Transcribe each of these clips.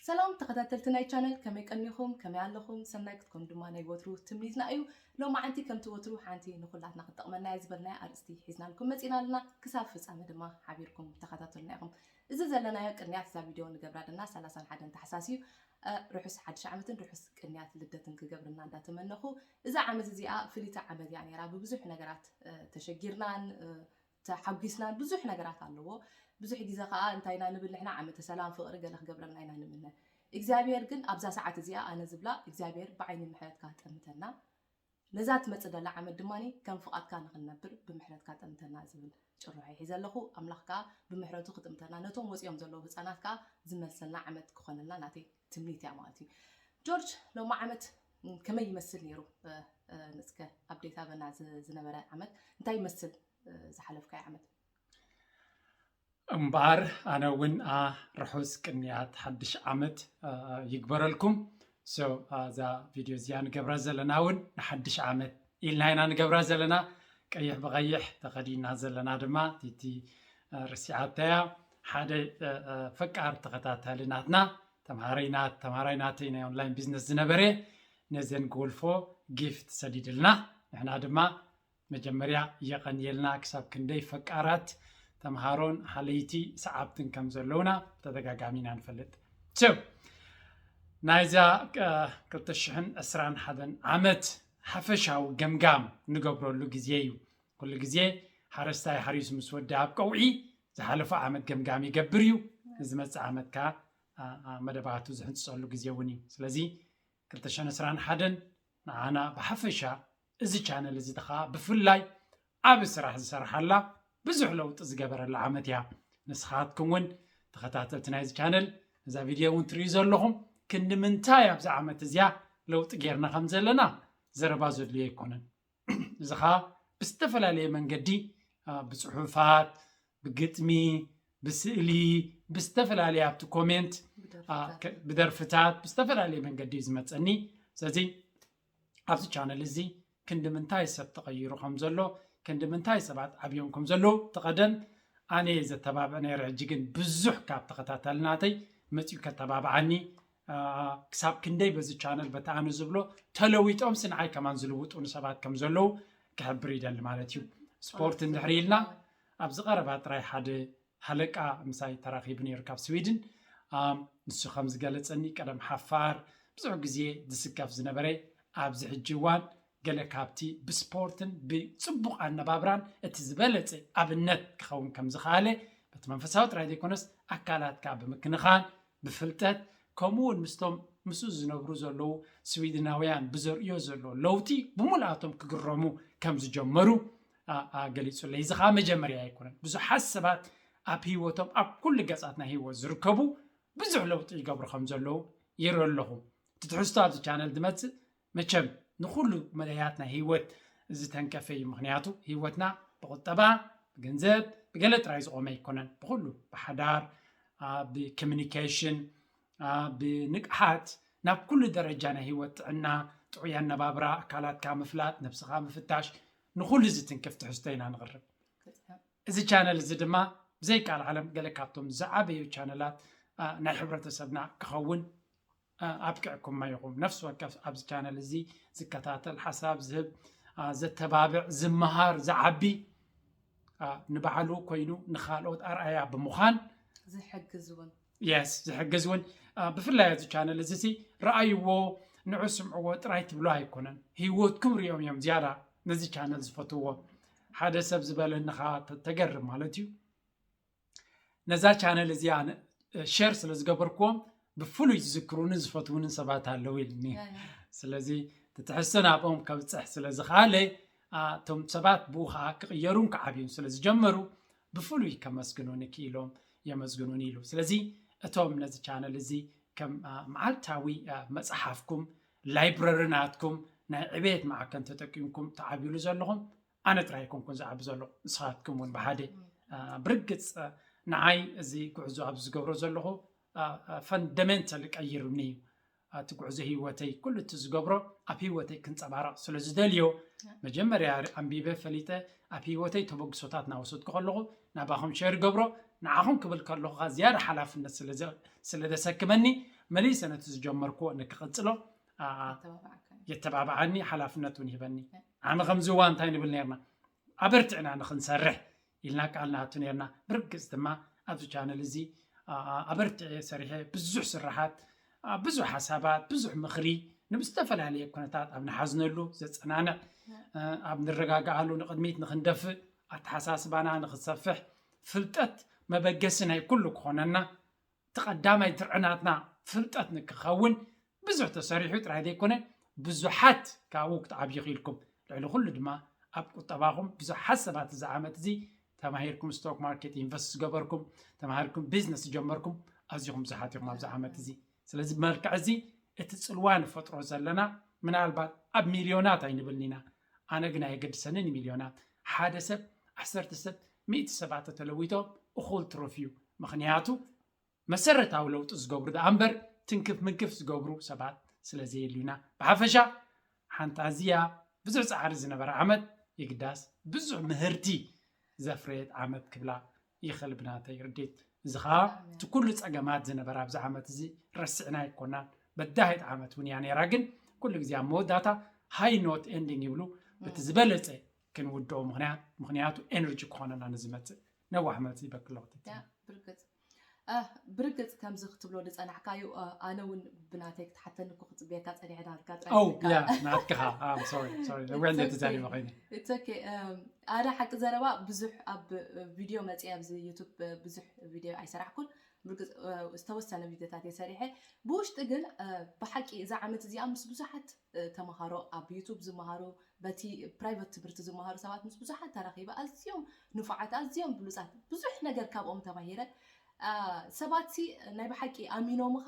ሰላም ተኸታተልቲ ናይ ቻነል፣ ከመይ ቀኒኹም? ከመይ ኣለኹም? ሰናይ ክትኮኑ ድማ ናይ ወትሩ ትምኒትና እዩ። ሎማዓንቲ ከምቲ ወትሩ ሓንቲ ንኹላትና ክትጠቕመና እያ ዝበልናያ ኣርእስቲ ሒዝናልኩም መፂና ኣለና። ክሳብ ፍጻመ ድማ ሓቢርኩም ተኸታተሉና ኢኹም። እዚ ዘለናዮ ቅንያት እዛ ቪድዮ ንገብራ ደና ሰላሳን ሓደን ታሕሳስ እዩ። ርሑስ ሓድሽ ዓመትን ርሑስ ቅንያት ልደትን ክገብርና እንዳተመነኹ፣ እዛ ዓመት እዚኣ ፍልይቲ ዓመት እያ ነይራ። ብብዙሕ ነገራት ተሸጊርናን ተሓጒስናን ብዙሕ ነገራት ኣለዎ። ብዙሕ ግዜ ከዓ እንታይ ኢና ንብል ንሕና? ዓመተ ሰላም፣ ፍቕሪ፣ ገለ ክገብረልና ኢና ንምነ። እግዚኣብሔር ግን ኣብዛ ሰዓት እዚኣ ኣነ ዝብላ እግዚኣብሔር ብዓይኒ ምሕረትካ ጠምተና፣ ነዛ ትመጽእ ዘላ ዓመት ድማ ከም ፍቓድካ ንኽንነብር ብምሕረትካ ጠምተና ዝብል ጭርሖ ሒዘ ኣለኹ። ኣምላኽ ከዓ ብምሕረቱ ክጥምተና፣ ነቶም ወፂኦም ዘለዉ ህፃናት ከዓ ዝመልሰልና ዓመት ክኾነልና ናተይ ትምኒት እያ ማለት እዩ። ጆርጅ፣ ሎማ ዓመት ከመይ ይመስል ነይሩ? እስከ ኣብዴት ኣበና ዝነበረ ዓመት እንታይ ይመስል? ዝሓለፍካዮ ዓመት? እምበኣር ኣነ እውን ርሑስ ቅንያት ሓድሽ ዓመት ይግበረልኩም። እዛ ቪድዮ እዚኣ ንገብራ ዘለና እውን ንሓድሽ ዓመት ኢልና ኢና ንገብራ ዘለና። ቀይሕ ብቐይሕ ተኸዲና ዘለና ድማ ቲቲ ርሲዓታያ ሓደ ፈቃር ተኸታታሊ ናትና ተምሃራይ ናት ተምሃራይ ናተይ ናይ ኦንላይን ቢዝነስ ዝነበረ ነዘን ጎልፎ ጊፍት ሰዲድልና። ንሕና ድማ መጀመርያ የቐንየልና ክሳብ ክንደይ ፈቃራት ተምሃሮን ሓለይቲ ሰዓብትን ከም ዘለውና ብተደጋጋሚ ኢና ንፈልጥ። ናይዛ ክልተ ሽሕን ዕስራን ሓደን ዓመት ሓፈሻዊ ገምጋም ንገብረሉ ግዜ እዩ። ኩሉ ግዜ ሓረስታይ ሓሪሱ ምስ ወዲ ኣብ ቀውዒ ዝሓለፈ ዓመት ገምጋም ይገብር እዩ። ንዝመፅእ ዓመት ከዓ መደባቱ ዝሕንፅፀሉ ግዜ እውን እዩ። ስለዚ ክልተ ሽሕን ዕስራን ሓደን ንዓና ብሓፈሻ እዚ ቻነል እዚ ከዓ ብፍላይ ዓብ ስራሕ ዝሰርሓላ ብዙሕ ለውጢ ዝገበረላ ዓመት እያ። ንስኻትኩም እውን ተኸታተልቲ ናይዚ ቻነል ነዛ ቪድዮ እውን ትርእዩ ዘለኹም ክንዲ ምንታይ ኣብዚ ዓመት እዚኣ ለውጢ ጌርና ከም ዘለና ዘረባ ዘድልዮ ኣይኮነን። እዚ ከዓ ብዝተፈላለየ መንገዲ ብፅሑፋት፣ ብግጥሚ፣ ብስእሊ፣ ብዝተፈላለየ ኣብቲ ኮሜንት ብደርፍታት ብዝተፈላለየ መንገዲ እዩ ዝመፀኒ። ስለዚ ኣብዚ ቻነል እዚ ክንዲ ምንታይ ሰብ ተቐይሩ ከም ዘሎ ክንዲ ምንታይ ሰባት ዓብዮም ከም ዘለዉ ተቐደም ኣነ ዘተባብዕ ነይረ። ሕጂ ግን ብዙሕ ካብ ተኸታታሊ ናተይ መፅኡ ከተባብዓኒ ክሳብ ክንደይ በዚ ቻነል በቲ ኣነ ዝብሎ ተለዊጦም ስንዓይ ከማን ዝልውጡ ንሰባት ከም ዘለዉ ክሕብር ይደሊ ማለት እዩ። ስፖርት እንድሕር ኢልና ኣብዚ ቀረባ ጥራይ ሓደ ሃለቃ ምሳይ ተራኺቡ ነይሩ ካብ ስዊድን። ንሱ ከም ዝገለጸኒ ቀደም ሓፋር ብዙሕ ግዜ ዝስከፍ ዝነበረ ኣብዚ ሕጂ እዋን ገለ ካብቲ ብስፖርትን ብፅቡቕ ኣነባብራን እቲ ዝበለፀ ኣብነት ክኸውን ከም ዝኸኣለ በቲ መንፈሳዊ ጥራይ ዘይኮነስ ኣካላትካ ብምክንኻን ብፍልጠት ከምኡ እውን ምስቶም ምስኡ ዝነብሩ ዘለዉ ስዊድናውያን ብዘርእዮ ዘሎ ለውጢ ብምልኣቶም ክግረሙ ከም ዝጀመሩ ገሊፁለይ። እዚ ከዓ መጀመርያ ኣይኮነን። ብዙሓት ሰባት ኣብ ህይወቶም ኣብ ኩሉ ገፃት ናይ ህይወት ዝርከቡ ብዙሕ ለውጢ ይገብሩ ከም ዘለዉ ይርኢ ኣለኹ። እቲ ትሕዝቶ ኣብዚ ቻነል ዝመፅእ መቸም ንኩሉ መዳያት ናይ ህይወት ዝተንከፈ እዩ። ምክንያቱ ህይወትና ብቁጠባ፣ ብገንዘብ፣ ብገለ ጥራይ ዝቆመ ኣይኮነን። ብኩሉ ብሓዳር፣ ብኮሚኒኬሽን፣ ብንቅሓት ናብ ኩሉ ደረጃ ናይ ህይወት ጥዕና፣ ጥዑይ ኣነባብራ፣ ኣካላትካ ምፍላጥ፣ ነብስኻ ምፍታሽ ንኩሉ ዝትንክፍ ትሕዝቶ ኢና ንቕርብ። እዚ ቻነል እዚ ድማ ብዘይካል ዓለም ገለ ካብቶም ዝዓበዩ ቻነላት ናይ ሕብረተሰብና ክኸውን ኣብቅዕኩማ ኢኹም። ነፍሲ ወከፍ ኣብዚ ቻነል እዚ ዝከታተል፣ ሓሳብ ዝህብ፣ ዘተባብዕ፣ ዝመሃር፣ ዝዓቢ ንባዕሉ ኮይኑ ንኻልኦት ኣርኣያ ብምዃን ዝሕግዝ እውን የስ ዝሕግዝ እውን ብፍላይ እዚ ቻነል እዚ ሲ ረኣይዎ ንዑ ስምዕዎ ጥራይ ትብሎ ኣይኮነን። ህይወትኩም ሪኦም እዮም ዝያዳ ነዚ ቻነል ዝፈትዎ። ሓደ ሰብ ዝበለኒ ኸዓ ተገርም ማለት እዩ። ነዛ ቻነል እዚኣ ሸር ስለ ዝገበርክዎም ብፍሉይ ዝዝክሩንን ዝፈትውንን ሰባት ኣለዉ ኢልኒ። ስለዚ ትትሕዝቶ ናብኦም ከብፅሕ ስለ ዝኸኣለ እቶም ሰባት ብኡ ከዓ ክቕየሩን ክዓብዩን ስለ ዝጀመሩ ብፍሉይ ከመስግኑኒ ክኢሎም የመስግኑኒ ኢሉ። ስለዚ እቶም ነዚ ቻነል እዚ ከም መዓልታዊ መፅሓፍኩም ላይብረሪ ናትኩም ናይ ዕቤት ማዕከን ተጠቂምኩም ተዓብዩሉ ዘለኹም ኣነ ጥራይ ኣይኮንኩን ዝዓቢ ዘሎ ንስኻትኩም እውን ብሓደ ብርግፅ ንዓይ እዚ ጉዕዞ ኣብዚ ዝገብሮ ዘለኹ ፈንደሜንታል ቀይሩኒ እዩ። እቲ ጉዕዞ ህይወተይ ኩሉ እቲ ዝገብሮ ኣብ ህይወተይ ክንፀባረቕ ስለ ዝደልዮ መጀመርያ ኣንቢበ ፈሊጠ ኣብ ህይወተይ ተበግሶታት ናወሰድኩ ከለኹ ናባኹም ሸር ገብሮ። ንዓኹም ክብል ከለኹ ዝያዳ ሓላፍነት ስለ ዘ- ስለ ዘሰክመኒ መሊሰ ነቲ ዝጀመርኩዎ ንክቕጽሎ ኣ- ኣ- ኣተባባዕካ የተባብዓኒ፣ ሓላፍነት እውን ይህበኒ። ኣነ ከምዚ እዋ እንታይ ንብል ነርና? ኣበርቲዕና ንክንሰርሕ ኢልና ቃል ንኣቱ ነርና። ብርግጽ ድማ ኣብዚ ቻነል እዚ ኣ- ኣ- ኣበርቲዐ ሰሪሐ ብዙሕ ስራሓት፣ ኣ፣ ብዙሕ ሓሳባት፣ ብዙሕ ምኽሪ ንብዝተፈላለየ ኩነታት ኣብ ንሓዝነሉ ዘጸናንዕ፣ እ፣ ኣብ ንረጋግኣሉ ንቕድሚት ንክንደፍእ፣ ኣተሓሳስባና ንክሰፍሕ፣ ፍልጠት መበገሲ ናይ ኩሉ ክኾነና፣ እቲ ቀዳማይ ትርዕናትና ፍልጠት ንክኸውን ብዙሕ ተሰሪሑ ጥራይ ዘይኮነ ብዙሓት ካብኡ ክትዓብዩ ክኢልኩም። ልዕሊ ኩሉ ድማ ኣብ ቁጠባኹም ብዙሓት ሰባት እዚ ዓመት እዚ ተማሂርኩም፣ ስቶክ ማርኬት ኢንቨስት ዝገበርኩም፣ ተማሂርኩም ቢዝነስ ዝጀመርኩም ኣዚኹም ብዙሓት ኢኹም ኣብዚ ዓመት እዚ። ስለዚ ብመልክዕ እዚ እቲ ጽልዋ ንፈጥሮ ዘለና ምናልባት ኣብ ሚልዮናት ኣይንብልን ኢና። ኣነ ግን ኣየገድሰንን ሚልዮናት። ሓደ ሰብ፣ ዓሰርተ ሰብ፣ ሚእቲ ሰባት ተተለዊጦም እኹል ትሩፍ እዩ። ምኽንያቱ መሰረታዊ ለውጢ ዝገብሩ ደኣ እምበር ትንክፍ ምንክፍ ዝገብሩ ሰባት ስለ ዘየልዩና። ብሓፈሻ ሓንቲ ኣዝያ ብዙሕ ጻዕሪ ዝነበረ ዓመት፣ የግዳስ ብዙሕ ምህርቲ ዘፍረየት ዓመት ክብላ ይኽእል ብናተይ ርድኢት። እዚ ኸዓ እቲ ኩሉ ጸገማት ዝነበረ ኣብዚ ዓመት እዚ ረሲዕና ኣይኮናን። በዳሂት ዓመት እውን እያ ነይራ፣ ግን ኩሉ ግዜ ኣብ መወዳእታ ሃይ ኖት ኤንዲንግ ይብሉ። በቲ ዝበለጸ ክንውድኦ ምኽንያት ምኽንያቱ ኤነርጂ ክኾነና ንዝመጽእ ነዋሕ ዓመት ይበክሎ ክትብል። ያ ብርግጽ እ፣ ብርግጽ ከምዚ ክትብሎ ዝጸናሕካዩ እ፣ ኣነ እውን ብናተይ ክትሓተኒ እኮ ክጽበየካ ጸኒሐ ናትካ ጥራይ ኦ ትካ- ያ ናትካ ኸዓ ሶሪ ሶሪ ነዊሕ እንደ It's okay. ተዛሪበ ኮይነ It's okay. እም፣ ኣነ ሓቂ ዘረባ ብዙሕ ኣብ እ፣ ቪድዮ መጽየ ኣብዚ ዩቱብ እ፣ ብዙሕ ቪድዮ ኣይሰራሕኩን። ብርግጽ እ፣ ዝተወሰነ ቪድዮታት እየ ሰሪሐ። ብውሽጢ ግን እ፣ ብሓቂ እዛ ዓመት እዚኣ ምስ ብዙሓት እ፣ ተምሃሮ ኣብ ዩቱብ ዝመሃሩ በቲ ፕራይቨት ትምህርቲ ዝመሃሩ ሰባት ምስ ብዙሓት ተራኺበ። ኣዝዮም ንፉዓት፣ ኣዝዮም ብሉጻት፣ ብዙሕ ነገር ካብኦም ተማሂረ። አ፣ ሰባት ሲ ናይ ብሓቂ ኣሚኖምኻ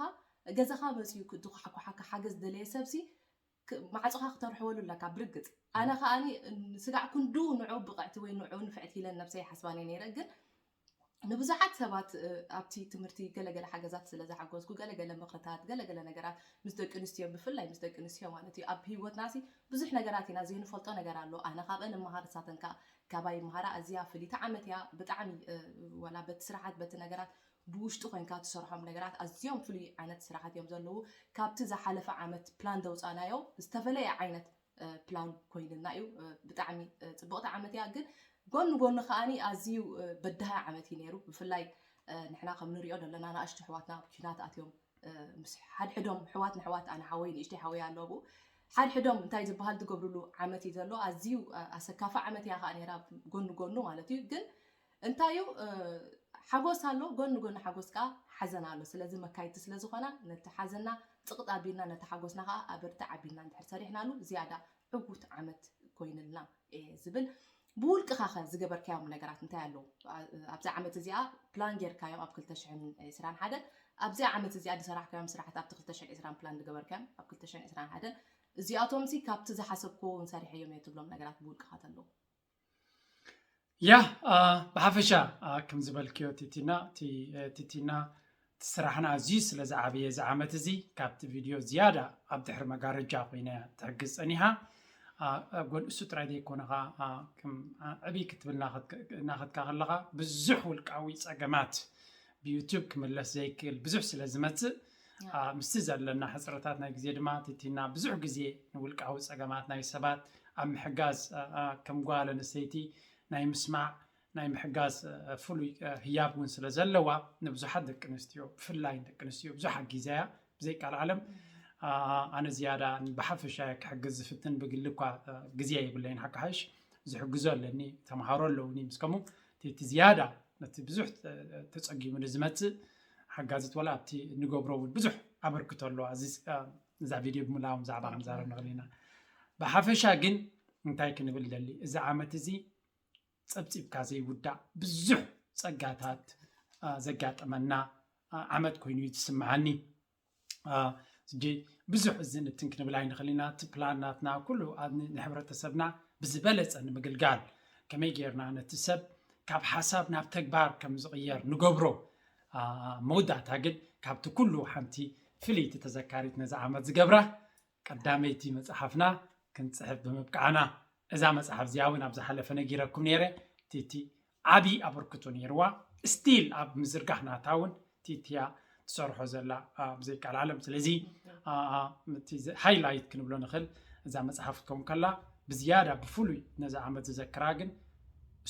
ገዛኻ መፅዩ ክ- ዝኳሓኳሓካ ሓገዝ ደለየ ሰብሲ ክ- ማዕፆኻ ክተርሕወሉ ኣለካ ብርግፅ። ኣነ ከኣኒ ስጋዕ ክንዱ ንዑ ብቕዕቲ ወይ ንዑ ንፍዕቲ ኢለን ነብሰይ ሓስባኒ ነይረ። ግን ንብዙሓት ሰባት እ፣ ኣብቲ ትምህርቲ ገለገለ ሓገዛት ስለ ዝሓገዝኩ ገለገለ ምኽርታት ገለገለ ነገራት ምስ ደቂ ኣንስትዮ ብፍላይ ምስ ደቂ ኣንስትዮ ማለት እዩ ኣብ ህይወትና ሲ ብዙሕ ነገራት ኢና ዘይንፈልጦ ነገር ኣሎ። ኣነ ካብአን እመሃር እሳተን ከዓ ካባይ ይመሃራ። ኣዝያ ፍልይቲ ዓመት እያ ብጣዕሚ እ፣ ዋላ በቲ ስራሓት በቲ ነገራት ብውሽጢ ኮይንካ ትሰርሖም ነገራት ኣዝዮም ፍሉይ ዓይነት ስራሓት እዮም ዘለዉ። ካብቲ ዝሓለፈ ዓመት ፕላን ዘውፃናዮ ዝተፈለየ ዓይነት እ፣ ፕላን ኮይንና እዩ። እ፣ ብጣዕሚ እ፣ ፅብቕቲ ዓመት እያ። ግን ጎኒ ጎኒ ከዓኒ ኣዝዩ እ፣ በዳሂ ዓመት እዩ ነይሩ። ብፍላይ እ፣ ንሕና ከም ንሪኦ ዘለና ንኣሽቱ ኣሕዋትና ኣብ ኲናት ኣትዮም እ፣ ምስ ሓድሕዶም ኣሕዋት ንኣሕዋት ኣነ ሓወይ ንእሽተይ ሓወይ ኣሎ ኣብኡ ሓድሕዶም እንታይ ዝበሃል ዝገብርሉ ዓመት እዩ ዘሎ። ኣዝዩ እ፣ ኣሰካፊ ዓመት እያ ከዓ ነይራ ጎኒ ጎኑ ማለት እዩ። ግን እንታይ እዩ እ፣ ሓጎስ ኣሎ፣ ጎኒ ጎኒ ሓጎስ ከዓ ሓዘን ኣሎ። ስለዚ መካይድቲ ስለ ዝኾና ነቲ ሓዘንና ፅቕጥ ኣቢልና ነቲ ሓጎስና ከዓ ኣበርትዕ ኣቢልና እንድሕር ሰሪሕናሉ ዝያዳ ዕዉት ዓመት ኮይንልና እየ ዝብል። ብውልቅኻ ኸ ዝገበርካዮም ነገራት እንታይ ኣለዉ? ኣ- ኣብዛ ዓመት እዚኣ ፕላን ጌርካዮም ኣብ ክልተ ሽሕን ዕስራን ሓደን ኣብዚኣ ዓመት እዚኣ ዝሰራሕካዮም ስራሕቲ ኣብቲ ክልተ ሽሕን ዕስራን ፕላን ዝገበርካዮም ኣብ ክልተ ሽሕን ዕስራን ሓደን እዚኣቶም ሲ ካብቲ ዝሓሰብክዎ እውን ሰሪሐዮም እየ ትብሎም ነገራት ብውልቅኻ ተለዉ? ያ ኣ፣ ብሓፈሻ ኣ፣ ከም ዝበልክዮ ቲቲና እቲ እ፣ ቲቲና እቲ ስራሕና ኣዝዩ ስለ ዝዓበየ እዚ ዓመት እዚ ካብቲ ቪድዮ ዝያዳ ኣብ ድሕሪ መጋረጃ ኮይነ ትሕግዝ ጸኒሓ። ኣ፣ ኣብ ጎን እሱ ጥራይ ዘይኮነ ኸዓ ኣ፣ ከም ኣ፣ ዕብይ ክትብል እናኸድካ እናኸድካ ከለኻ ብዙሕ ውልቃዊ ጸገማት ብዩቱብ ክምለስ ዘይክእል ብዙሕ ስለ ዝመጽእ ያ። ኣ፣ ምስቲ ዘለና ሕጽረታት ናይ ግዜ ድማ ቲቲና ብዙሕ ግዜ ንውልቃዊ ጸገማት ናይ ሰባት ኣብ ምሕጋዝ ኣ፣ ኣ፣ ከም ጓል ኣንስተይቲ ናይ ምስማዕ ናይ ምሕጋዝ እ፣ ፍሉይ እ፣ ህያብ እውን ስለ ዘለዋ ንብዙሓት ደቂ ኣንስትዮ ብፍላይ ደቂ ኣንስትዮ ብዙሕ ኣጊዛ እያ። ብዘይ ቃል ዓለም ኣ፣ ኣነ ዝያዳ ብሓፈሻ እየ ክሕግዝ ዝፍትን ብግሊ እኳ እ፣ ግዜ የብለይን ሓቂ ሓይሽ ዝሕግዞ ኣለኒ ተምሃሮ ኣለውኒ ምስ ከምኡ እቲ እቲ ዝያዳ ነቲ ብዙሕ ተ- ተጸጊሙ ንዝመጽእ ሓጋዚት ዋላ ኣብቲ ንገብሮ እውን ብዙሕ ኣበርክቶ ኣለዋ። እዚ እ፣ እዛ ቪድዮ ብምላዎም ብዛዕባ ክንዛረብ ንኽእል ኢና። ብሓፈሻ ግን እንታይ ክንብል ደሊ እዚ ዓመት እዚ ጸብጺብካ ዘይውዳእ ብዙሕ ጸጋታት ኣ፣ ዘጋጠመና ኣ፣ ዓመት ኮይኑ እዩ ዝስምዓኒ። ኣ፣ ሕጂ ብዙሕ እዚ ንትን ክንብል ኣይንኽእል ኢና። እቲ ፕላን ናትና ኩሉ ኣብ ን- ንሕብረተሰብና ብዝበለጸ ንምግልጋል ከመይ ጌርና ነቲ ሰብ ካብ ሓሳብ ናብ ተግባር ከም ዝቕየር ንገብሮ። ኣ፣ መወዳእታ ግን ካብቲ ኩሉ ሓንቲ ፍልይቲ ተዘካሪት ነዚ ዓመት ዝገብራ ቀዳመይቲ መጽሓፍና ክንጽሕፍ ብምብቃዕና እዛ መፅሓፍ እዚኣ እውን ኣብ ዝሓለፈ ነጊረኩም ነይረ። ቲቲ ዓብዪ ኣበርክቶ ነይርዋ። ስቲል ኣብ ምዝርጋሕ ናታ እውን ቲቲያ ትሰርሖ ዘላ ብዘይቃል ዓለም። ስለዚ ሃይላይት ክንብሎ ንኽእል እዛ መፅሓፍ ክትከውን ከላ ብዝያዳ ብፍሉይ ነዚ ዓመት ዝዘክራ ግን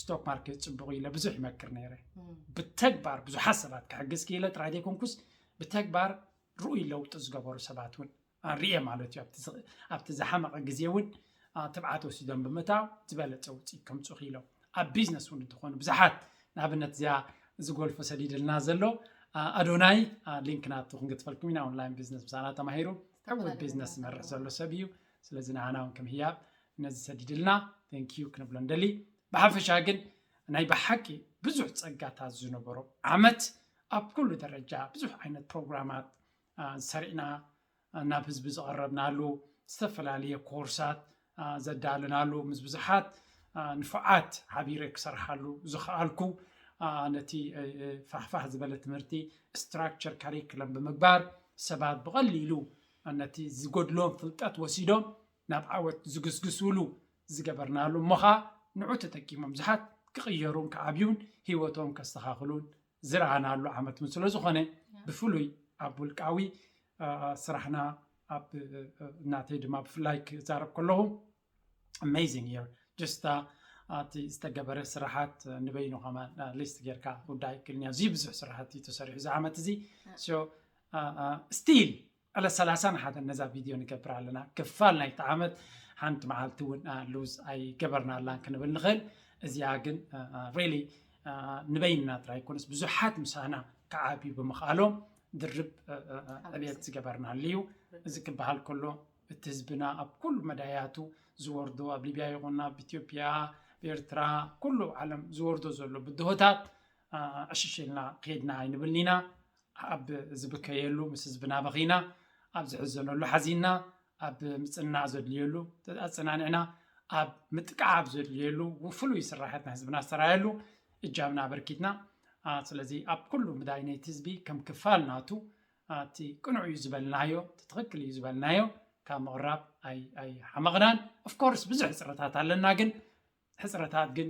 ስቶክ ማርኬት ፅቡቕ ኢለ ብዙሕ ይመክር ነይረ። ብተግባር ብዙሓት ሰባት ክሕግዝ ክኢለ ጥራይ ዘይኮንኩስ ብተግባር ርኡይ ለውጢ ዝገበሩ ሰባት እውን ርኤ ማለት እዩ። ኣብቲ ዝሓመቐ ግዜ እውን ትብዓት ወሲዶም ብምእታው ዝበለፀ ውፅኢት ከምፅኡ ክኢሎም ኣብ ቢዝነስ እውን እንተኾኑ ብዙሓት ንኣብነት እዚኣ ዝጎልፎ ሰዲድልና ዘሎ ኣዶናይ ሊንክ ናቱ ክንገድፈልኩም ኢና። ኦንላይን ቢዝነስ ምሳና ተማሂሩ ዕውት ቢዝነስ ዝመርሕ ዘሎ ሰብ እዩ። ስለዚ ንዓና እውን ከም ህያብ ነዚ ሰዲድልና ቴንኪዩ ክንብሎ ንደሊ። ብሓፈሻ ግን ናይ ብሓቂ ብዙሕ ፀጋታት ዝነበሮ ዓመት ኣብ ኩሉ ደረጃ ብዙሕ ዓይነት ፕሮግራማት ዝሰሪዕና ናብ ህዝቢ ዝቐረብናሉ ዝተፈላለየ ኮርሳት ዘዳለናሉ ምስ ብዙሓት ንፉዓት ሓቢረ ክሰርሓሉ ዝኸኣልኩ ነቲ ፋሕፋሕ ዝበለ ትምህርቲ ስትራክቸር ካሪክለም ብምግባር ሰባት ብቐሊሉ ነቲ ዝጎድሎም ፍልጠት ወሲዶም ናብ ዓወት ዝግስግስሉ ዝገበርናሉ እሞ ኸዓ ንዑ ተጠቂሞም ብዙሓት ክቕየሩን ክዓብዩን ህይወቶም ከስተኻኽሉን ዝረኣናሉ ዓመት እውን ስለዝኾነ ብፍሉይ ኣብ ውልቃዊ ስራሕና ኣብ ናተይ ድማ ብፍላይ ክዛረብ ከለኹ amazing year just እቲ ዝተገበረ ስራሓት ንበይኑ ከማን ሊስት ጌርካ ውዳእ ይክልንያ እዚ ብዙሕ ስራሕቲ ተሰሪሑ እዚ ዓመት እዚ ስቲል ዕለት ሰላሳ ንሓደ ነዛ ቪድዮ ንገብር ኣለና። ክፋል ናይቲ ዓመት ሓንቲ መዓልቲ እውን ሉዝ ኣይገበርናላን ክንብል ንኽእል። እዚኣ ግን ሪሊ ንበይንና ጥራይ ኮነስ ብዙሓት ምሳና ክዓብዩ ብምኽኣሎም ድርብ ዕብየት ዝገበርናሉ እዩ። እዚ ክበሃል ከሎ እቲ ህዝብና ኣብ ኩሉ መዳያቱ ዝወርዶ ኣብ ሊብያ ይኹን ኣብ ኢትዮጵያ፣ ኤርትራ፣ ኩሉ ዓለም ዝወርዶ ዘሎ ብድሆታት ዕሽሽ ኢልና ከይድና ኣይንብልን ኢና። ኣብ ዝብከየሉ ምስ ህዝብና በኺና ኣብ ዝሕዘነሉ ሓዚንና ኣብ ምፅንናዕ ዘድልየሉ ኣፀናኒዕና ኣብ ምጥቃዕ ኣብ ዘድልየሉ ፍሉይ ስራሕት ናይ ህዝብና ዝተራየሉ እጃምና ኣበርኪትና። ስለዚ ኣብ ኩሉ ምዳይ ናይቲ ህዝቢ ከም ክፋል ናቱ እቲ ቅኑዕ እዩ ዝበልናዮ እቲ ትኽክል እዩ ዝበልናዮ ካብ ምቕራብ ኣይሓመቕናን። ኦፍኮርስ ብዙሕ ሕፅረታት ኣለና ግን ሕፅረታት ግን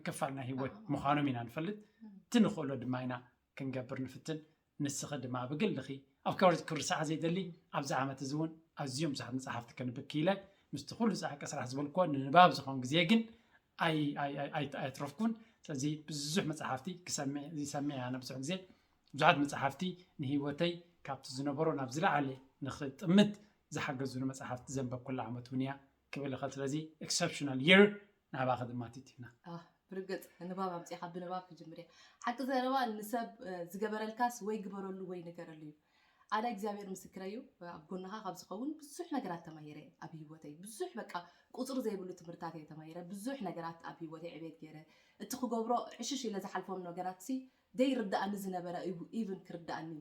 ክፋል ናይ ህይወት ምዃኖም ኢና ንፈልጥ። እቲ ንኽእሎ ድማ ኢና ክንገብር ንፍትን። ንስኺ ድማ ብግልኺ ኣፍካሪ ክርሳዕ ዘይደሊ ኣብዚ ዓመት እዚ እውን ኣዝዮም ብዙሓት መፅሓፍቲ ከንብብ ክኢለ ምስቲ ኩሉ ፃዕቂ ስራሕ ዝበልክዎ ንንባብ ዝኾን ግዜ ግን ኣይትረፍኩን። ስለዚ ብዙሕ መፅሓፍቲ ክሰምዕ ዝሰምዕ እያ ነብዙሕ ግዜ ብዙሓት መፅሓፍቲ ንህይወተይ ካብቲ ዝነበሮ ናብ ዝለዓለ ንኽጥምት ዝሓገዙኒ መፅሓፍቲ ዘንበብኩላ ዓመት እውን እያ ክብል ይኽእል። ስለዚ ኤክሰፕሽናል የር ናባኺ ድማ ቲቲና። ብርግፅ ንባብ ኣምፂኻ ብንባብ ክጅምር እየ። ሓቂ ዘረባ ንሰብ ዝገበረልካስ ወይ ግበረሉ ወይ ንገረሉ እዩ። ኣነ እግዚኣብሔር ምስክረይ እዩ። ኣብ ጎንኻ ካብ ዝኸውን ብዙሕ ነገራት ተማሂረ እየ ኣብ ህይወተይ። ብዙሕ በቃ ቁፅሪ ዘይብሉ ትምህርታት እየ ተማሂረ። ብዙሕ ነገራት ኣብ ህይወተይ ዕቤት ገይረ። እቲ ክገብሮ ዕሽሽ ኢለ ዝሓልፎም ነገራት ሲ ደይርድኣኒ ዝነበረ ኢቭን ክርድኣኒ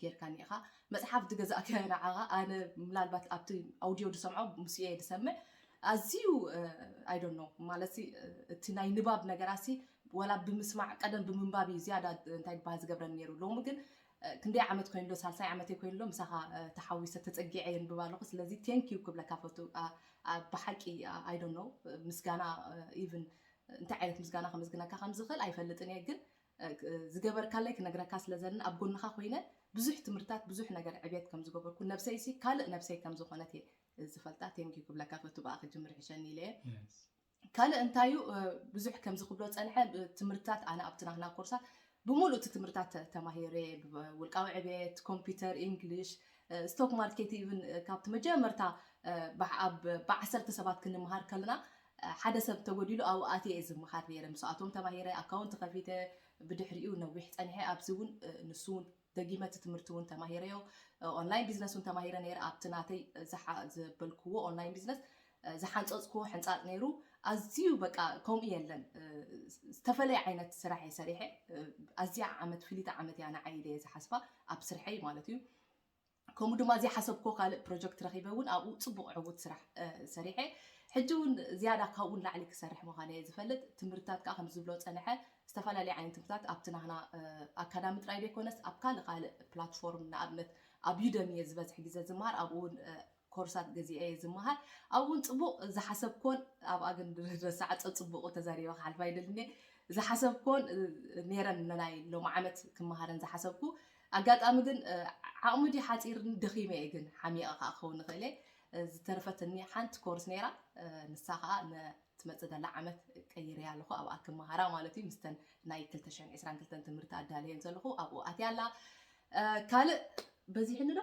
ጌርካኒ ኢኻ። መፅሓፍ ዝገዛእካዮ ንዓኻ ኣነ ምላልባት ኣብቲ ኣውድዮ ዝሰምዖ ምስኡ እየ ዝሰምዕ። ኣዝዩ I don't know ማለት እቲ ናይ ንባብ ነገራሲ ወላ ብምስማዕ ቀደም ብምንባብ እዩ ዝያዳ እንታይ ዝበሃል ዝገብረኒ ነይሩ። ሎሚ ግን ክንደይ ዓመት ኮይኑሎ ሳልሳይ ዓመተይ ኮይኑሎ ምሳኻ ተሓዊሰ ተፀጊዐ የንብብ ኣለኹ። ስለዚ thank you ክብለካ ፈቱ። ብሓቂ I don't know ምስጋና even እንታይ ዓይነት ምስጋና ከመስግነካ ከምዝኽእል ኣይፈልጥን እየ ግን ዝገበርካለይ ክነግረካ ስለዘለኒ ኣብ ጎንኻ ኮይነ ብዙሕ ትምህርታት ብዙሕ ነገር ዕብየት ከም ዝገበርኩ ነብሰይሲ ካልእ ነብሰይ ከም ዝኾነት እየ ዝፈልጣ። Thank you ክብለካ ፈቱ ብኣ ክጅምር ይሕሸኒ ኢለ እየ። ካልእ እንታዩ ብዙሕ ከምዚ ክብሎ ፀንሐ ትምህርትታት ኣነ ኣብቲ ናህና ኮርሳት ብምሉእ እቲ ትምህርታት ተማሂረ ውልቃዊ ዕብየት ኮምፒውተር እንግሊሽ ስቶክ ማርኬት ኢቭን ካብቲ መጀመርታ ብዓሰርተ ሰባት ክንምሃር ከለና ሓደ ሰብ ተጎዲሉ ኣብኡ ኣትየ እየ ዝምሃር ነይረ። ምስኣቶም ተማሂረ ኣካውንት ከፊተ ብድሕሪኡ ነዊሕ ፀኒሐ ኣብዚ እውን ንሱ እውን ደጊመ እቲ ትምህርቲ እውን ተማሂረዮ። ኦንላይን ቢዝነስ እውን ተማሂረ ነይረ ኣብቲ ናተይ ዘበልክዎ ኦንላይን ቢዝነስ ዝሓንፀፅክዎ ሕንፃፅ ነይሩ። ኣዝዩ በቃ ከምኡ የለን ዝተፈለየ ዓይነት ስራሕ እየ ሰሪሐ። ኣዝያ ዓመት ፍሊታ ዓመት እያ ንዓይ ኢለ እየ ዝሓስባ ኣብ ስርሐይ ማለት እዩ። ከምኡ ድማ ዘይሓሰብኮ ካልእ ፕሮጀክት ረኺበ እውን ኣብኡ ፅቡቕ ዕዉት ስራሕ ሰሪሐ። ሕጂ እውን ዝያዳ ካብኡ ንላዕሊ ክሰርሕ ምዃነ እየ ዝፈልጥ። ትምህርትታት ከዓ ከምዚ ዝብሎ ፀንሐ ዝተፈላለዩ ዓይነት ትምህርትታት ኣብቲ ናህና ኣካዳሚ ጥራይ ዘይኮነስ ኣብ ካልእ ካልእ ፕላትፎርም ንኣብነት ኣብ ዩደሚ እየ ዝበዝሕ ግዜ ዝመሃር ኣብኡ እውን ኮርሳት ገዚአ እየ ዝመሃር። ኣብኡ እውን ፅቡቕ ዝሓሰብኮን ኣብኣ ግን ረሳዕ ፅቡቕ ተዛሪበ ክሓልፍ ኣይደልን እየ። ዝሓሰብኮን ነይረን ናይ ሎም ዓመት ክመሃረን ዝሓሰብኩ። ኣጋጣሚ ግን ዓቕሚ ድዩ ሓፂርኒ ደኺመ እየ፣ ግን ሓሚቐ ከዓ ክኸውን ንኽእል እየ። ዝተረፈትኒ ሓንቲ ኮርስ ነይራ። ንሳ ከዓ ትመፅእ ዘላ ዓመት ቀይረያ ኣለኹ፣ ኣብኣ ክመሃራ ማለት እዩ። ምስተን ናይ ክልተ ሽሕን ዕስራን ክልተን ትምህርቲ ኣዳለየን ዘለኹ ኣብኡ ኣትያ ኣላ። ካልእ በዚሕኒ ዶ?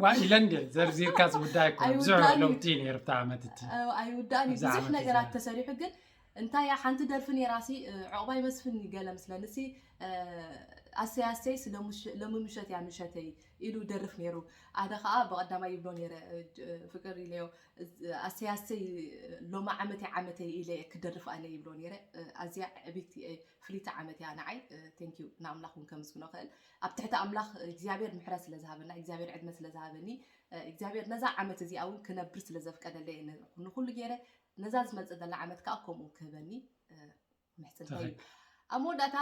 ዋ ኢለን ድየ ዘርዚርካ ዝውዳእ ኣይኮነ ብዙሕ ለውጢ ነይሩ ኣብቲ ዓመት እቲ ኣይውዳእን እዩ። ብዙሕ ነገራት ተሰሪሑ ግን እንታይ እያ ሓንቲ ደርፊ ነይራ ሲ ዕቑባይ መስፍን ገለ ምስለኒ ሲ ኣሰይ ኣሰይ ሎሚ ምሸት እያ ምሸተይ ኢሉ ደርፍ ነይሩ። ኣነ ከዓ ብቐዳማይ ይብሎ ነይረ ፍቅር ኢለዮ ኣሰይ ኣሰይ ሎሚ ዓመተይ ዓመተይ ኢለ ክደርፍ ኣነ ይብሎ ነይረ። ኣዝያ ዕብይቲ ፍልይቲ ዓመት እያ ንዓይ። ቴንኪዩ ንኣምላኽ እውን ከምስግኖ ክእል ኣብ ትሕቲ ኣምላኽ እግዚኣብሔር ምሕረት ስለዝሃበና እግዚኣብሔር ዕድመ ስለዝሃበኒ እግዚኣብሔር ነዛ ዓመት እዚኣ እውን ክነብር ስለዘፍቀደለይ ንኩሉ ገይረ ነዛ ዝመፅእ ዘላ ዓመት ከዓ ከምኡ ክህበኒ ምሕፅንተይ እዩ። ኣብ መወዳእታ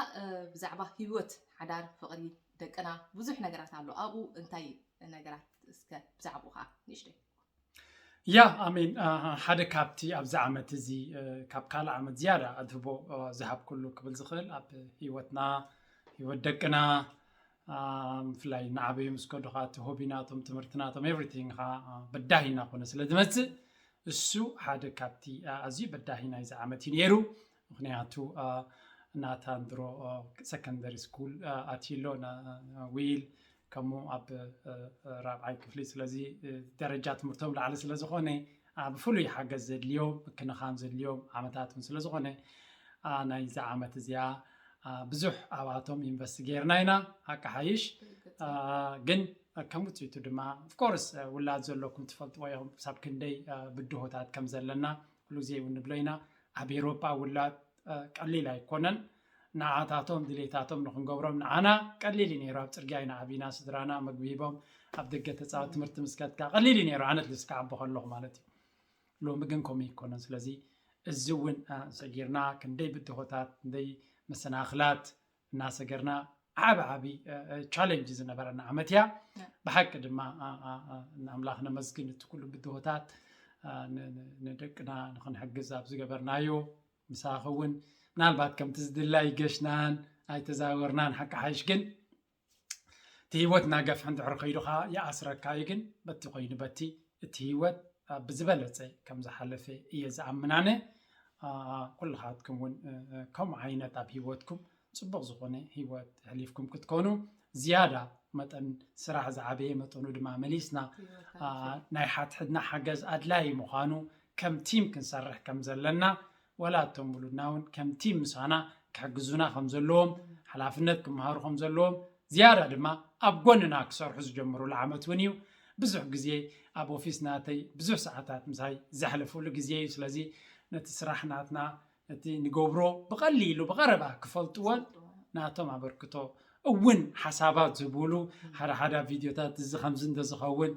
ብዛዕባ ህይወት ሓዳር ፍቕሪ ደቅና ብዙሕ ነገራት ኣሎ። ኣብኡ እንታይ ነገራት እስከ ብዛዕባኡ ከዓ ንእሽተይ ያ ኣሜን ሓደ ካብቲ ኣብዚ ዓመት እዚ ካብ ካልእ ዓመት ዝያዳ ኣድህቦ ዝሃብኩሉ ክብል ዝኽእል ኣብ ህይወትና ህይወት ደቅና ብፍላይ ንዓበዩ ምስ ከዱ ከዓ እቲ ሆቢ ናቶም ትምህርቲ ናቶም ኤቭሪቲንግ ከዓ በዳሂ እናኮነ ስለ ዝመፅእ እሱ ሓደ ካብቲ ኣዝዩ በዳሂ ናይዚ ዓመት እዩ ነይሩ። ምክንያቱ ናታን ድሮ ሰከንደሪ ስኩል ኣትዩሎ ዊል ከምኡ ኣብ ራብዓይ ክፍሊ ስለዚ ደረጃ ትምህርቶም ላዕሊ ስለዝኮነ ብፍሉይ ሓገዝ ዘድልዮም ምክንኻን ዘድልዮም ዓመታት እውን ስለዝኮነ ናይዚ ዓመት እዚኣ ብዙሕ ኣብኣቶም ኢንቨስት ገይርና ኢና። ሓቂ ሓይሽ ግን ከም ውፅኢቱ ድማ ኦፍኮርስ ውላድ ዘለኩም ትፈልጥዎ ኢኹም ክሳብ ክንደይ ብድሆታት ከም ዘለና ኩሉ ግዜ እውን ንብሎ ኢና። ኣብ ኤሮጳ ውላድ ቀሊል ኣይኮነን። ንዓታቶም ድሌታቶም ንክንገብሮም ንዓና ቀሊል እዩ ነይሩ። ኣብ ፅርግያ ኢና ዓቢና ስድራና መግቢ ሂቦም ኣብ ደገ ተፃወት ትምህርቲ ምስ ከድካ ቀሊል እዩ ነይሩ። ኣነት ልስካ ዓቦ ከለኹ ማለት እዩ። ሎሚ ግን ከምኡ ኣይኮነን። ስለዚ እዚ እውን ሰጊርና ክንደይ ብድሆታት ክንደይ መሰናክላት እናሰገርና ዓቢ ዓቢ ቻለንጅ ዝነበረና ዓመት እያ። ብሓቂ ድማ ንኣምላኽ ነመስግን እቲ ኩሉ ብድሆታት ንደቅና ንክንሕግዝ ኣብ ዝገበርናዮ ምሳኺ እውን ምናልባት ከምቲ ዝድላይ ገሽናን ኣይተዛወርናን ሓቂ ሓይሽ ግን እቲ ህይወት እናገፍሐ እንድሕር ከይዱ ከዓ ይኣስረካ እዩ። ግን በቲ ኮይኑ በቲ እቲ ህይወት ብዝበለፀ ከም ዝሓለፈ እየ ዝኣምን ኣነ። ኩልኻትኩም እውን ከምኡ ዓይነት ኣብ ህይወትኩም ፅቡቕ ዝኾነ ህይወት ኣሕሊፍኩም ክትኮኑ ዝያዳ መጠን ስራሕ ዝዓበየ መጠኑ ድማ መሊስና ናይ ሓድሕድና ሓገዝ ኣድላዪ ምዃኑ ከም ቲም ክንሰርሕ ከም ዘለና ዋላ እቶም ውሉድና እውን ከም ቲም ምሳና ክሕግዙና ከም ዘለዎም ሓላፍነት ክመሃሩ ከም ዘለዎም ዝያዳ ድማ ኣብ ጎንና ክሰርሑ ዝጀምሩሉ ዓመት እውን እዩ። ብዙሕ ግዜ ኣብ ኦፊስ ናተይ ብዙሕ ሰዓታት ምሳይ ዘሕልፍሉ ግዜ እዩ። ስለዚ ነቲ ስራሕ ናትና ነቲ ንገብሮ ብቐሊሉ ብቐረባ ክፈልጥዎን ናቶም ኣበርክቶ እውን ሓሳባት ዝብሉ ሓደ ሓደ ቪድዮታት እዚ ከምዚ እንተዝኸውን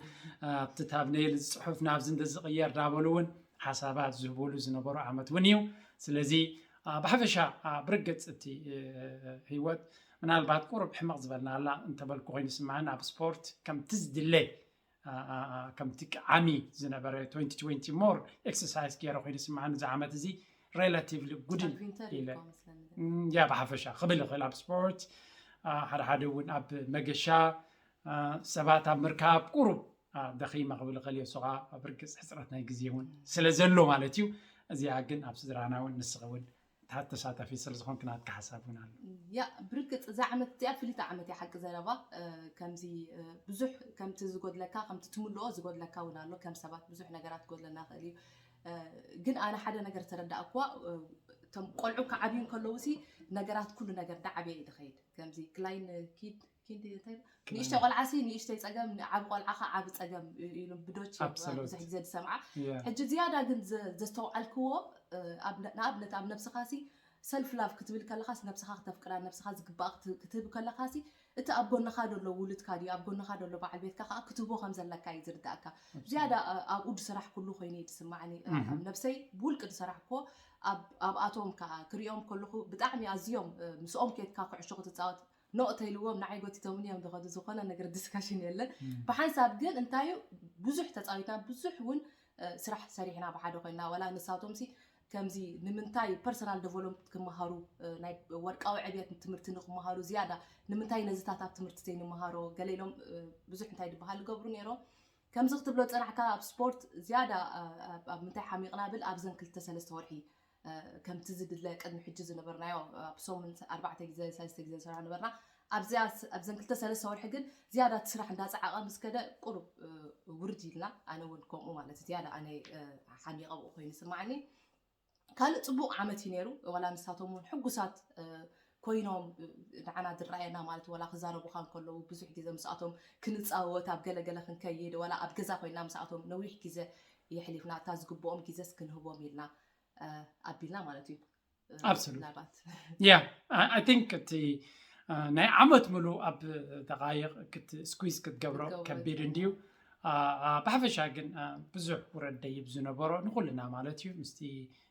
ኣብቲ ታብነይል ጽሑፍ ናብዚ እንተዝቕየር ዳበሉ እውን ሓሳባት ዝህብሉ ዝነበሩ ዓመት እውን እዩ። ስለዚ ብሓፈሻ ብርግፅ እቲ ህይወት ምናልባት ቁሩብ ሕመቕ ዝበልና ኣላ እንተበልኩ ኮይኑ ስምዓኒ ኣብ ስፖርት ከምቲ ዝድለ ከምቲ ዓሚ ዝነበረ twenty twenty more exercise ገይረ ኮይኑ ስምዓኒ እዚ ዓመት እዚ relatively good ኢለ ያ ብሓፈሻ ክብል ይኽእል ኣብ ስፖርት ሓደ ሓደ እውን ኣብ መገሻ ሰባት ኣብ ምርካብ ቁሩብ ደኺመ ክብል ይኽእል እየ። እሱ ከዓ ብርግፅ ሕፅረት ናይ ግዜ እውን ስለ ዘሎ ማለት እዩ። እዚኣ ግን ኣብ ስድራና እውን ንስኺ እውን ተሳታፊ ስለ ዝኾንክ ናትካ ሓሳብ እውን ኣሎ። ያ ብርግፅ እዛ ዓመት እዚኣ ፍልይቲ ዓመት እያ ሓቂ ዘረባ ከምዚ ብዙሕ ከምቲ ዝጎድለካ ከምቲ ትምልኦ ዝጎድለካ እውን ኣሎ። ከም ሰባት ብዙሕ ነገራት ክጎድለና ይኽእል እዩ። ግን ኣነ ሓደ ነገር ተረዳእኩዋ እቶም ቆልዑ ክዓብዩ ከለዉ ሲ ነገራት ኩሉ ነገር ዳዓበየ እዩ ዝኸይድ። ከምዚ ክላይን ኪድ ኪንዲ እንታይ ንእሽተይ ቆልዓ ሲ ንእሽተይ ፀገም ዓብ ቆልዓ ከዓ ዓብ ፀገም ኢሉ ብዶች ብዙሕ ግዜ ዝሰምዓ ሕጂ ዝያዳ ግን ዘስተውዓልክዎ ንኣብነት ኣብ ነብስኻ ሲ ሰልፍ ላቭ ክትብል ከለኻስ ነብስኻ ክተፍቅራ ነብስኻ ዝግባእ ክትህብ ከለኻሲ እቲ ኣብ ጎንኻ ዘሎ ውሉድካ ድዩ ኣብ ጎንኻ ዘሎ በዓል ቤትካ ከዓ ክትህቦ ከም ዘለካ እዩ ዝርዳእካ። ዝያዳ ኣብኡ ድስራሕ ኩሉ ኮይኑ እዩ ዝስማዕኒ። ኣብ ነብሰይ ብውልቂ ድሰራሕ እኮ ኣብኣቶም ከዓ ክሪኦም ከለኹ ብጣዕሚ ኣዝዮም ምስኦም ኬድካ ክዕሾ ክትፃወት ኖእ ተይልዎም ንዓይ ጎቲቶም እዮም ዝኸዱ። ዝኾነ ነገር ዲስካሽን የለን። ብሓንሳብ ግን እንታይ እዩ፣ ብዙሕ ተፃዊትና፣ ብዙሕ እውን ስራሕ ሰሪሕና ብሓደ ኮይና። ዋላ ንሳቶም ሲ ከምዚ ንምንታይ ፐርሰናል ዴቨሎፕመንት ክመሃሩ፣ ናይ ወርቃዊ ዕብየት ትምህርቲ ንክመሃሩ ዝያዳ ንምንታይ ነዚታት ኣብ ትምህርቲ ዘይንመሃሮ፣ ገለ ኢሎም ብዙሕ እንታይ ዝበሃል ዝገብሩ ነይሮም። ከምዚ ክትብሎ ዝፀናሕካ ኣብ ስፖርት ዝያዳ ኣብ ምንታይ ሓሚቕና ብል ኣብዘን ክልተ ሰለስተ ወርሒ ከምቲ ዝድለ ቅድሚ ሕጂ ዝነበርናዮ ኣብ ሰሙን ኣርባዕተ ግዜ ሰለስተ ግዜ ዝሰርሖ ነበርና። ኣብዘን ክልተ ሰለስተ ወርሒ ግን ዝያዳ እቲ ስራሕ እንዳፀዓቐ ምስ ከደ ቁሩብ ውርድ ኢልና፣ ኣነ እውን ከምኡ ማለት ዝያዳ ኣነ ሓሚቐ ብኡ ኮይኑ ይስማዓኒ። ካልእ ፅቡቕ ዓመት እዩ ነይሩ። ዋላ ንሳቶም እውን ሕጉሳት ኮይኖም ንዓና ዝረኣየና ማለት ዋላ ክዛረቡኻ እንከለዉ ብዙሕ ግዜ ምስኣቶም ክንፃወት ኣብ ገለገለ ክንከይድ ዋላ ኣብ ገዛ ኮይና ምስኣቶም ነዊሕ ግዜ የሕሊፍና፣ እታ ዝግብኦም ግዜስ ክንህቦም ኢልና ኣቢልና ማለት እዩ። Absolutely. Yeah, I think እቲ ናይ ዓመት ምሉእ ኣብ ደቃይቕ ስኩዝ ክትገብሮ ከቢድ እንድዩ። ብሓፈሻ ግን ብዙሕ ውረድ ደይብ ዝነበሮ ንኩልና ማለት እዩ። ምስቲ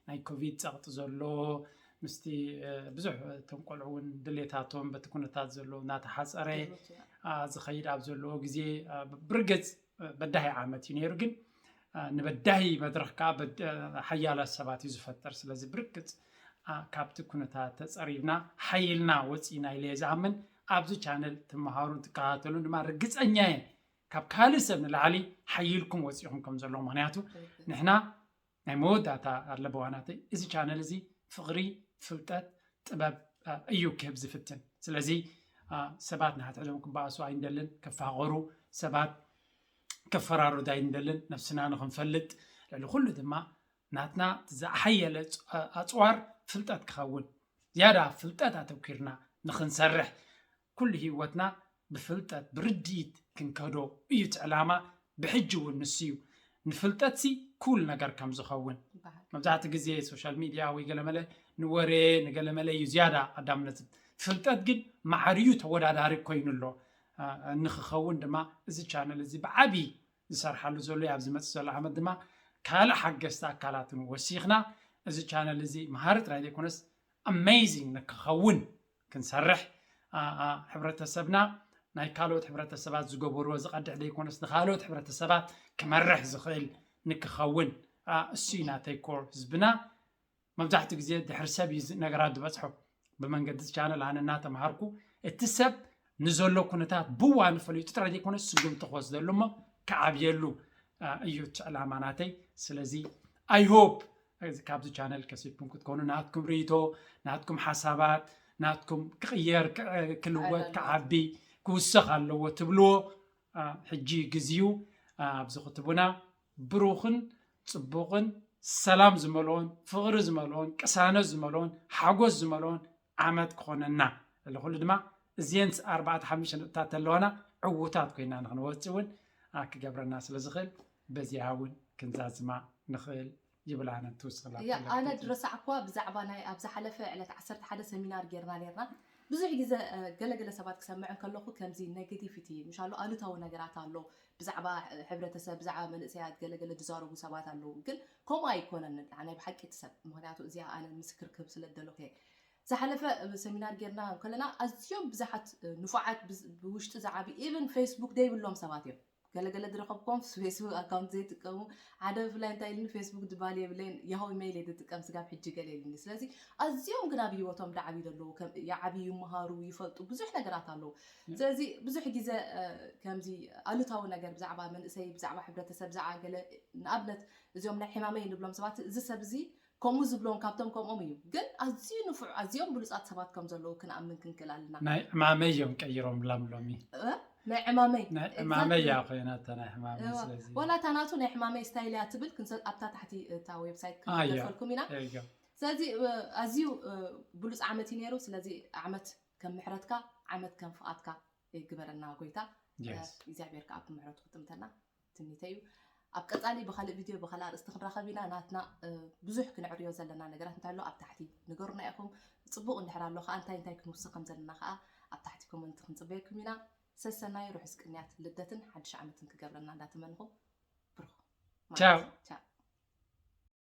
ናይ ኮቪድ ፀቕጢ ዘሎ ምስቲ ብዙሕ እቶም ቆልዑ እውን ድሌታቶም በቲ ኩነታት ዘሎ እናተሓፀረ ዝኸይድ ኣብ ዘለዎ ግዜ ብርግፅ በዳሂ ዓመት እዩ ነይሩ። ግን ንበዳሂ መድረኽ ከዓ ሓያላት ሰባት እዩ ዝፈጥር። ስለዚ ብርግፅ ካብቲ ኩነታት ተፀሪብና ሓይልና ወፂና ኢለ ዝኣምን ኣብዚ ቻነል ትመሃሩን ትከታተሉን ድማ ርግፀኛ እየ ካብ ካልእ ሰብ ንላዕሊ ሓይልኩም ወፂኹም ከም ዘለኹም። ምክንያቱ ንሕና ናይ መወዳእታ ኣለበዋ ናተይ እዚ ቻነል እዚ ፍቕሪ፣ ፍልጠት፣ ጥበብ እዩ ክህብ ዝፍትን። ስለዚ ሰባት ንሓድሕዶም ክበኣሱ ኣይንደልን፣ ክፋቐሩ፣ ሰባት ከፈራርዱ ኣይንደልን። ነብስና ንኽንፈልጥ ልዕሊ ኩሉ ድማ ናትና ዝሓየለ ኣፅዋር ፍልጠት ክኸውን ዝያዳ ፍልጠት ኣተኪርና ንኽንሰርሕ ኩሉ ህይወትና ብፍልጠት ብርድኢት ክንከዶ እዩ እቲ ዕላማ። ብሕጂ እውን ንሱ እዩ ንፍልጠት ሲ ኩል ነገር ከም ዝኸውን መብዛሕትኡ ግዜ ሶሻል ሚድያ ወይ ገለመለ ንወሬ ንገለመለ እዩ ዝያዳ ቀዳምነት። ፍልጠት ግን ማዕርዩ ተወዳዳሪ ኮይኑ ኣሎ። ንክኸውን ድማ እዚ ቻነል እዚ ብዓብዪ ዝሰርሓሉ ዘሎ ኣብዚ መፅእ ዘሎ ዓመት ድማ ካልእ ሓገዝቲ ኣካላትን ወሲኽና እዚ ቻነል እዚ መሃሪ ጥራይ ዘይኮነስ ኣሜዚንግ ንክኸውን ክንሰርሕ ሕብረተሰብና ናይ ካልኦት ሕብረተሰባት ዝገበርዎ ዝቐድሕ ዘይኮነስ ንካልኦት ሕብረተሰባት ክመርሕ ዝኽእል ንክኸውን እሱ እዩ ናተይ ኮር ህዝብና። መብዛሕትኡ ግዜ ድሕሪ ሰብ እዩ ነገራት ዝበፅሖ። ብመንገዲ ቻነል ኣነ እናተምሃርኩ እቲ ሰብ ንዘሎ ኩነታት ብዋኑ ፈሊጡ ጥራይ ዘይኮነ ስጉምቲ ክወስደሉ እሞ ክዓብየሉ እዩ እቲ ዕላማ ናተይ። ስለዚ I hope ካብዚ ቻነል ከሲብኩም ክትኮኑ ናትኩም ርእይቶ ናትኩም ሓሳባት ናትኩም ክቕየር ክልወጥ ክዓቢ ክውሰኽ ኣለዎ ትብልዎ ሕጂ ግዜኡ ኣብዚ ክትቡና ብሩኽን ፅቡቕን ሰላም ዝመልኦን ፍቕሪ ዝመልኦን ቅሳነት ዝመልኦን ሓጎስ ዝመልኦን ዓመት ክኾነና ልኩሉ ድማ እዚን ኣርባዕተ ሓሙሽተ ነጥብታት ኣለዋና ዕዉታት ኮይና ንክንወፅእ እውን ክገብረና ስለዝኽእል በዚኣ እውን ክንዛዝማ ንኽእል ይብል ኣነ ትውስኽላ ኣነ ድረሳዕኳ ብዛዕባ ናይ ኣብ ዝሓለፈ ዕለት ዓሰርተ ሓደ ሰሚናር ጌርና ኔርና ብዙሕ ግዜ ገለገለ ሰባት ክሰምዕ እንከለኹ ከምዚ ኔጌቲቪቲ ምሻሉ ኣሉታዊ ነገራት ኣሎ ብዛዕባ ሕብረተሰብ ብዛዕባ መንእሰያት ገለገለ ዝዛረቡ ሰባት ኣለዉ ግን ከምኡ ኣይኮነን ናይ ብሓቂ እቲ ሰብ ምክንያቱ እዚኣ ኣነ ምስክር ክህብ ስለ ደለኹ ዝሓለፈ ሰሚናር ጌርና ከለና ኣዝዮም ብዙሓት ንፉዓት ብውሽጢ ዝዓቢ ኢቨን ፌስቡክ ዘይብሎም ሰባት እዮም ገለገለ ዝረኸብኩም ፌስቡክ ኣካውንት ዘይጥቀሙ ሓደ ብፍላይ እንታይ ኢልኒ ፌስቡክ ድባል የብለይን ያሆ ኢሜይል እየ ዝጥቀም ስጋብ ሕጂ ገለ ኢልኒ ስለዚ ኣዝዮም ግን ኣብ ህይወቶም ዳዓብዩ ዘለዉ ይዓብዩ ይመሃሩ ይፈልጡ ብዙሕ ነገራት ኣለዉ ስለዚ ብዙሕ ግዜ ከምዚ ኣሉታዊ ነገር ብዛዕባ መንእሰይ ብዛዕባ ሕብረተሰብ ብዛዕባ ገለ ንኣብነት እዚኦም ናይ ሕማመይ ንብሎም ሰባት እዚ ሰብ እዚ ከምኡ ዝብሎም ካብቶም ከምኦም እዩ ግን ኣዝዩ ንፉዕ ኣዝዮም ብሉፃት ሰባት ከም ዘለዉ ክንኣምን ክንክእል ኣለና ናይ ዕማመይ እዮም ቀይሮም ላም ሎሚ ናይ ዕማመይ ናይ ዕማመይ እያ ኮይና እታ ናይ ሕማመይ ስለዚ ዋላ እታ ናቱ ናይ ሕማመይ ስታይል እያ ትብል ክንሰ ኣብታ ታሕቲ እታ ዌብሳይት ክንደፈልኩም ኢና ስለዚ ኣዝዩ ብሉፅ ዓመት እዩ ነይሩ ስለዚ ዓመት ከም ምሕረትካ ዓመት ከም ፍቓድካ ይግበረና ጎይታ እግዚኣብሔር ከዓ ብምሕረቱ ክጥምተና ትምኒተይ እዩ ኣብ ቀፃሊ ብካልእ ቪድዮ ብካልእ ኣርእስቲ ክንራኸብ ኢና ናትና ብዙሕ ክነዕርዮ ዘለና ነገራት እንታይ ኣሎ ኣብ ታሕቲ ንገሩና ኢኹም ፅቡቅ እንድሕር ኣሎ ከዓ እንታይ እንታይ ክንውስኽ ከም ዘለና ከዓ ኣብ ታሕቲ ኮመንት ክንፅበየኩም ኢና ሰሰናይ ርሑስ ቅንያት ልደትን ሓድሽ ዓመትን ክገብረና እንዳተመንኹ ብሩኽ ቻው